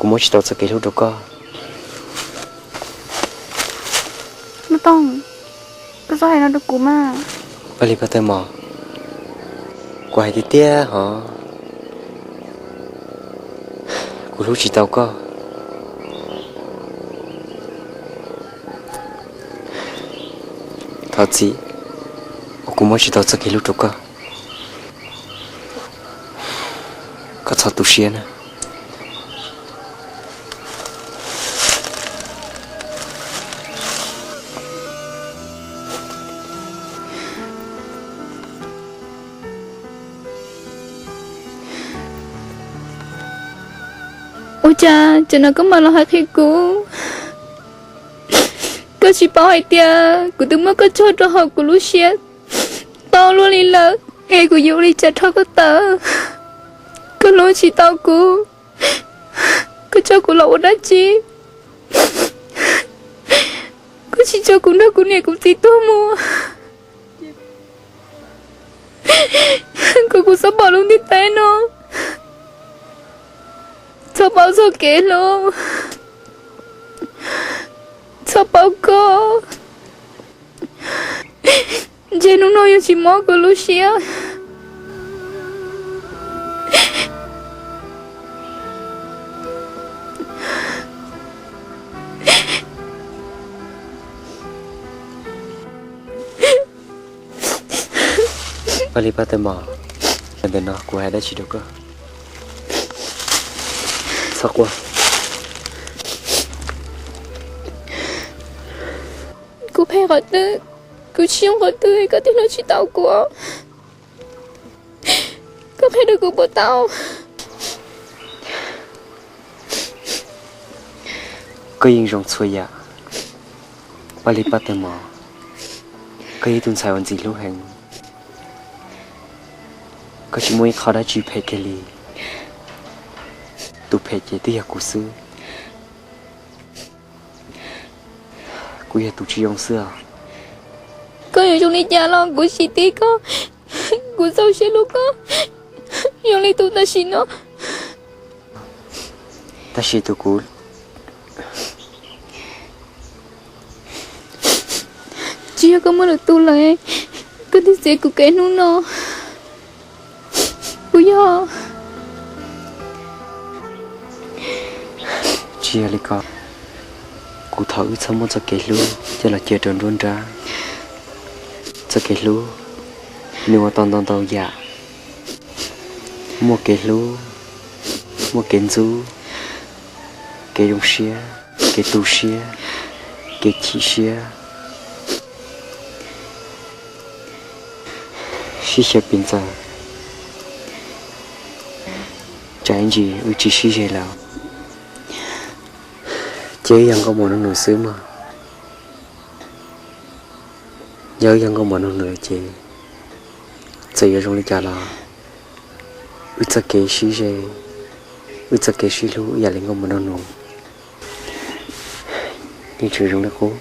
Kuv muab tsis tau txoj kev hlub rau koj. Nuj Toog, koj txhob hais no rau kuv mas. Paj Lis Paj Tawg Mos, kuv hais tiag tiag hos, kuv hlub tsis tau koj. Thov txim uas kuv muab tsis tau txoj kev hlub rau koj. Koj txhob tu siab na. Ua cas tsam no koj mam los hais qhia kuv? Koj tsis paub hais tias kuv twb muab koj tso rau hauv kuv lub siab tau luaj li lawm, es kuv yuav ua li cas rau koj tawm? Koj hlub tsis tau kuv, koj tso kuv los ua dab tsi? Koj tsis tso kuv nrog kuv niam kuv txiv tuag mus, kom kuv txhob pom lub ntiaj teb no, txhob paub txoj kev hlub, txhob paub koj. Ntshe hnub no yuav tsis mob kuv lub siab. Paj Lis Paj Tawg Mos, ntawm no kuv hais dab tsi rau koj? Txhob quaj. Kuv phem qhov twg, kuv tsis zoo qhov twg koj thiaj hlub tsis tau kuv? Koj qhia rau kuv puas tau? Koj yeej zoo txhua yam, Paj Lis Paj Tawg Mos. Koj yog ib tug ntxhais uas ntxim hlub heev. Koj tsis muaj ib qho dab tsi phem kiag li. Tus phem ces twb yog kuv xwb. Kuv yog tus tsis zoo xwb os. Koj yuav zoo li cas los kuv tsis tib koj. Kuv txaus siab hlub koj zoo li tus tam sim no. Tab sis tus kuv, tsis yog koj muaj lwm tus lawm, koj thiaj txiav kuv kev hnub no. Puas yog? Tsis yog li ko. Kuv thov wb txhob muab txoj kev hlub coj los cia rau nruab nrab. Txoj kev hlub nws ua tau ntau ntau yam. Muaj kev hlub, muaj kev ntxub, kev zoo siab, kev tu siab, kev chim siab. Sib xyaw pes ntxaws, tsam ib ntsis wb tsis sib ze lawm, ces wb yog nkauj muam nraug nus xwb mog. Yog wb yog nkauj muam nraug nus lawm ces txawm yuav zoo li cas los wb txoj kev sib ze, wb txoj kev sib hlub yam li nkauj muam nraug nus yeej tseem zoo li qub.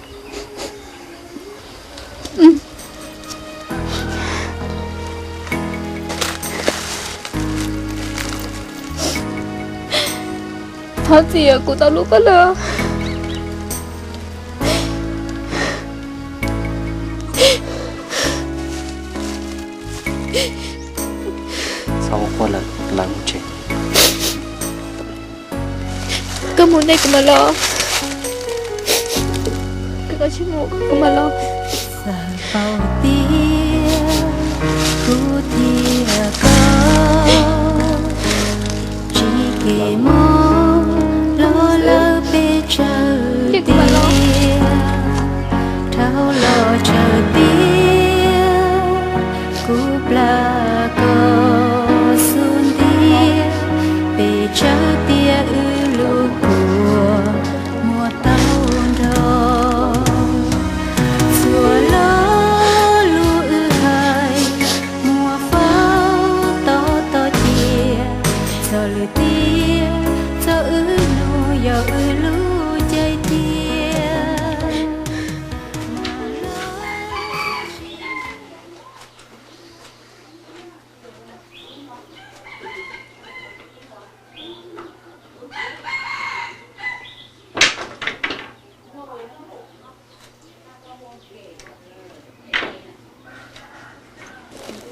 Thov txim, kuv tau hlub koj lawm. Txhob ua quaj lawm, lawv mus tsev. Koj mus ntej kuv mam los. Koj tsis mus kuv mam los. Txawm paub tias kuv thiab koj tsis kev mob los lawm peb tsawg tiam, dhau los tsawg tiam, kuv plam koj xub ntiag, peb tsawg tiam wb lub kua muag tau nrho. Txhua lo lus wb hais muab faus tau tau cia, txog lwm tiam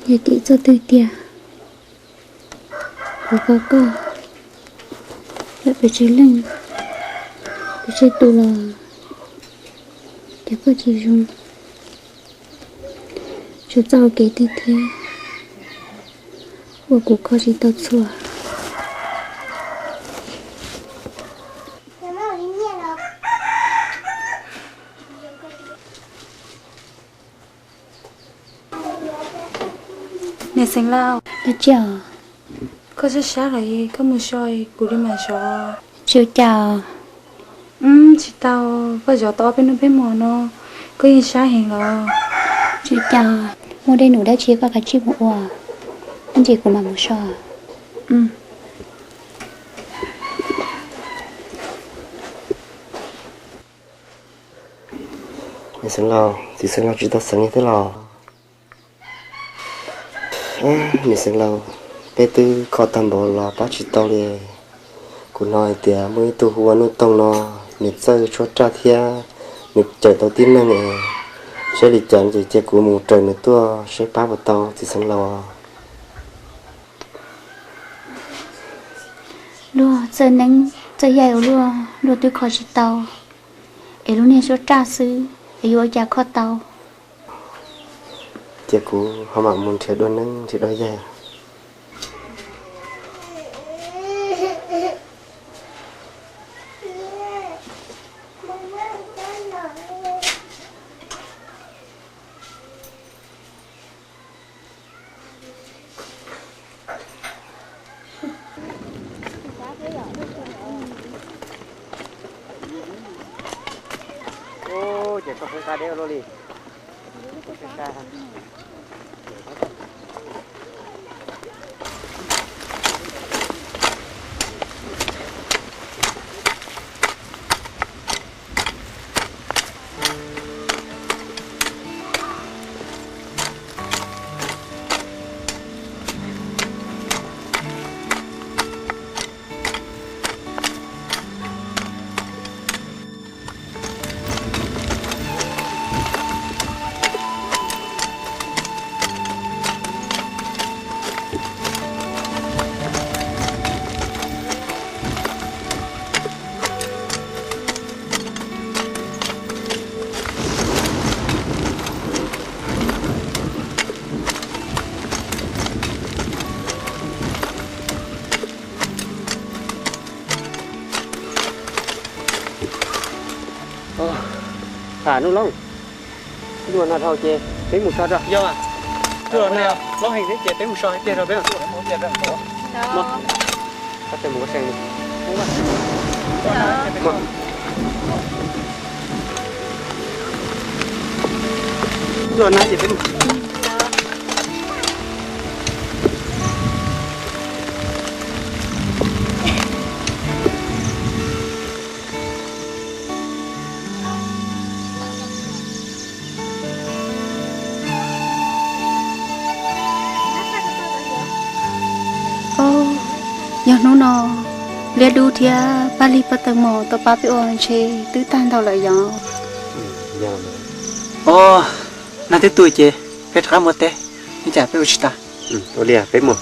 Yog kev txoj twg tiag? Kuv kho koj lawm pes tsawg leej, pes tsawg tus los ces koj tsis zoo. Tsuas txoj hau kev twg thiab uas kuv kho tsis tau txhua. Niam Xeev Laus, koj sab sab los koj mus so kuv li mam zov. Tsis ua cas. Tsis tau, koj zov tau ob peb hnub peb hmo no koj yeej sab heev los. Tsis ua cas, muaj dej num dab tsi koj kav tsij mus ua, ib ntsis kuv mam mus so. Niam Xeev Laus, txiv Xeev Laus tsis tau xeev li thiab los? Niam Xeev Laus, peb twb kho tag npaum los pab tsis tau li. Kuv hnov hais tias muaj ib tug hu ua Nuj Toog no, nws txawj tshuab raj thiab nws cawm tau tib neeg es, saib li cas ces cia kuv mus raws nws tuaj saib pab puas tau txiv Xeev Laus. Luag txawj neeb txawj yaig ua luaj, luag twb kho tsis tau, es lub niag tshuab raj xwb es yuav ua cas kho tau? Cia kuv ho mam mus nrhiav dua neeb nrhiav dua yaig. Ces koj pheej qab deb ua luaj li. Tham Nuj Loob, ua no dhau ces peb mus so rau. Yog, loob heev thiab ces peb mus so tiag rau peb. Ua na ces peb mus. Yog hnub no liab dub thiab paj lig paj taw mos tau pab peb ua ntshe twb tag ntau lawm yom. Os, nag twb tu ces peb rov qab mus teb, ib tsam peb ua tsis tas. Ua li peb mus.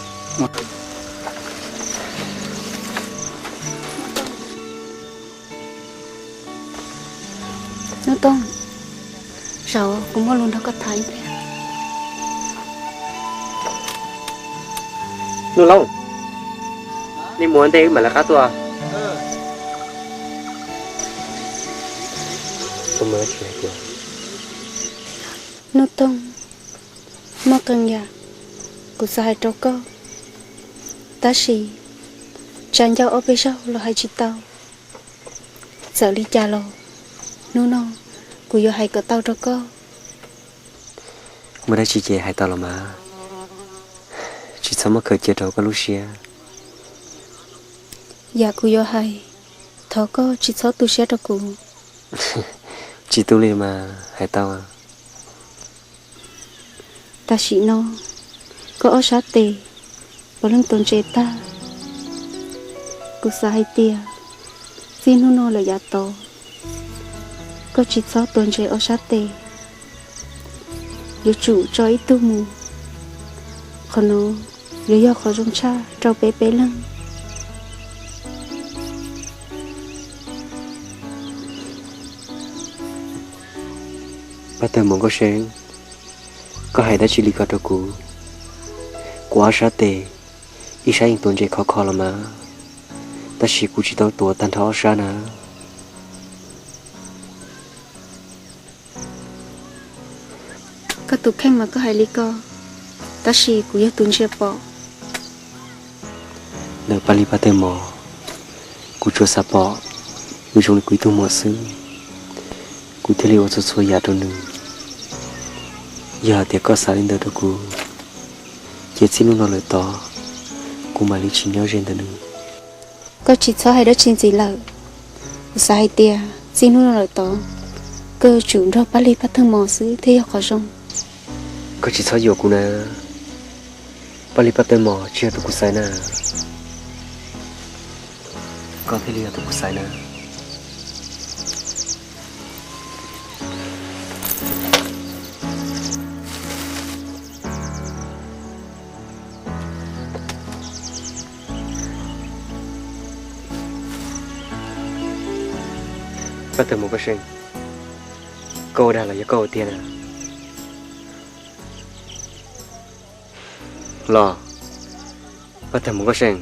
Nuj Toog, zaum kuv muaj lus nrog koj tham ib pliag. Nuj Loob, nej mus ua ntej wb mam lawv qab tuaj. Nuj Toog, muaj qee yam kuv xav hais rau koj, tab sis tsam ncauj ob peb zaug los hais tsis tau. Txawm li cas los hnub no kuv yuav hais kom tau rau koj. Muaj dab tsi ces hais tau los mas, tsis txhob muab khaws cia rau koj lub siab. Yam kuv yuav hais, thov koj tsis txhob tu siab rau kuv. Tsis tu li mas hais tau. Tam sim no koj ob sab tes puav leej tuav ntses tag. Kuv xav hais tias txij hnub no lawm yav tod koj tsis txhob tuav ntses ob sab tes. Yuav tsum tso ib tug mus Qhov no yuav yog qhov zoo tshaj rau peb peb leeg. Paj Tawg Mos Nkauj See, koj hais dab tsi li ko rau kuv? Kuv ob sab tes, ib sab yeej tuav ntses khov kho los mas, tab sis kuv tsis tau tuav tag nrho ob sab na. Koj tus kheej mas koj hais li ko, tab sis kuv yog tus ntsia pom. Ntawm Paj Lig Paj Tawg Mos, kuv tsuas xav pom nws zoo li kuv ib tug muam xwb, kuv thiaj li ua txhua txhua yam rau nws. Yog hais tias koj xav li ntawd rau kuv, ces txij hnub no lawm tod, kuv mam li tsis nyob ze ntawm nws. Koj tsis txhob hais dab tsi ntxiv lawm. Kuv xav hais tias txij hnub no lawm tod, koj yuav tsum nrog Paj Lig Paj Tawg Mos xwb thiaj yog qhov zoo. Koj tsis txhob yuam kuv na. Paj Lig Paj Tawg Mos tsis yog tus kuv xaiv na. Koj thiaj li yog tus kuv xaiv na. Paj Tawg Mos Nkauj See, koj ua dag los yog koj ua tiag na? Los, Paj Tawg Mos Nkauj See,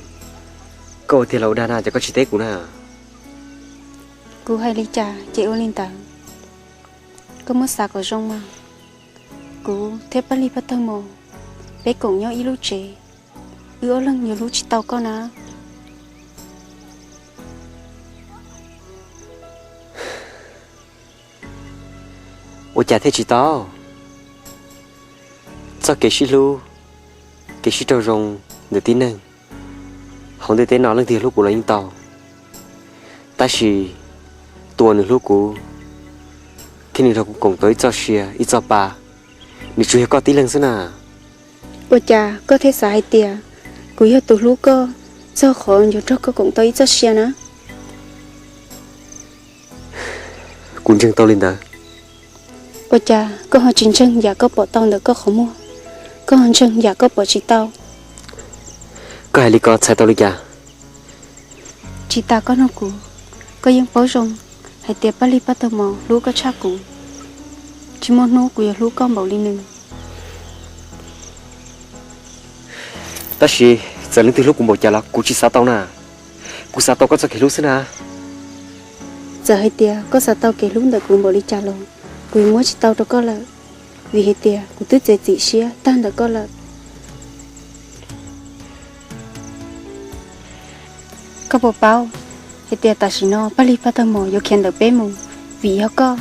koj ua tiag los ua dag na, ces koj tsis teb kuv na. Kuv hais li cas ces ua li ntawd. Koj muab xav kom zoo mas, kuv thiab Paj Lig Paj Tawg Mos, peb koom nyob ib lub tsev, wb ob leeg yuav hlub tsis tau koj na. Ua cas thiaj tsis tau? Txoj kev sib hlub, kev sib raug zoo ntawm tib neeg hauv ntiaj teb no leej twg hlub kuv los yeej tau. Tab sis tus uas nws hlub kuv thiab nws nrog kuv koom tau ib txoj sia ib txoj pa, nws tsuas yog koj tib leeg xwb na. Ua cas koj thiaj xav hais tias kuv yog tus hlub koj txog qhov yuav nrog koj koom tau ib txoj sia na? Kuv ntseeg tau li ntawd. Ua cas koj ho tsis ntseeg yam koj pom tau ntawm koj qhov muag, koj ho ntseeg yam koj pom tsis tau? Koj hais li ko txhais tau li cas? Tsis tas koj nug kuv, koj yeej paub zoo hais tias Paj Lig Paj Tawg Mos hlub koj tshaj kuv. Tsis muaj hnub kuv yuav hlub koj npaum li nws. Tab sis txawm leej twg hlub kuv npaum cas los kuv tsis xav tau na. Kuv xav tau koj txoj kev hlub xwb na. Txawm hais tias koj xav tau kev hlub ntawm kuv npaum li cas los kuv yuav muab tsis tau rau koj lawm, vim hais tias kuv twb txiav txim siab tag ntawm koj lawm. Koj puas paub hais tias tam sim no Paj Lig Paj Tawg Mos yuav khiav ntawm peb mus vim yog koj?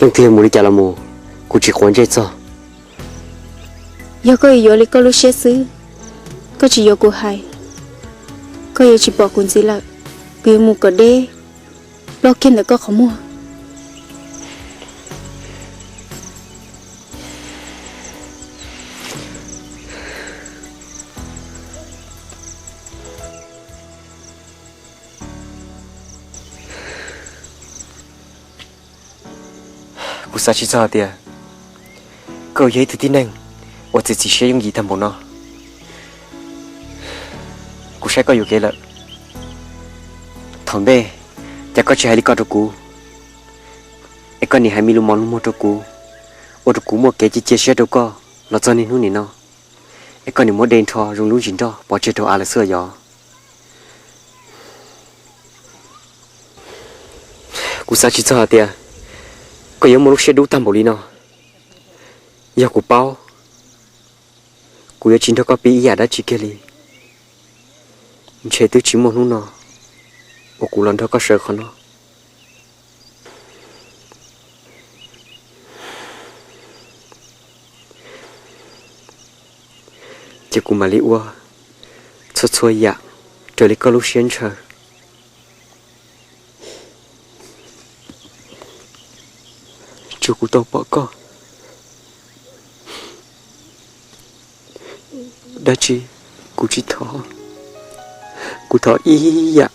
Leej twg yuav mus li cas los mus, kuv tsis quav ntsej txog. Yog koj yuav yuav li koj lub siab xwb, koj tsis yuav kuv hais, koj yuav tsis pom kuv ntxiv lawm. Kuv yuav mus kom deb, ploj kiag ntawm koj qhov muag. Kuv xav tsis txog hais tias koj yog ib tug tib neeg uas txiav txim siab yooj yim tag npaum no. Kuv saib koj yuam kev lawm. Thaum ntej, cas koj tsis hais li ko rau kuv, es koj nim hais me lus mos lus muag rau kuv, ua rau kuv muaj kev cia cia siab rau koj los txog niaj hnub nim no, es koj nim muab de nrho zoo lub ntsis nroj pov tseg rau av lawm xwb yog? Kuv xav tsis txog hais tias koj yuav muaj lub siab dub tag npaum li no. Yog kuv paub, kuv yuav tsis nrog koj piv ib yam dab tsi kiag li. Ntshe twb tsis muaj hnub no uas kuv los nrog koj sawv qhov no. Ces kuv mam li ua txhua txhua yam raws li koj lub siab ntshaw. Tsuas kuv tau pom koj, dab tsi kuv tsis thov. Kuv thov ib yam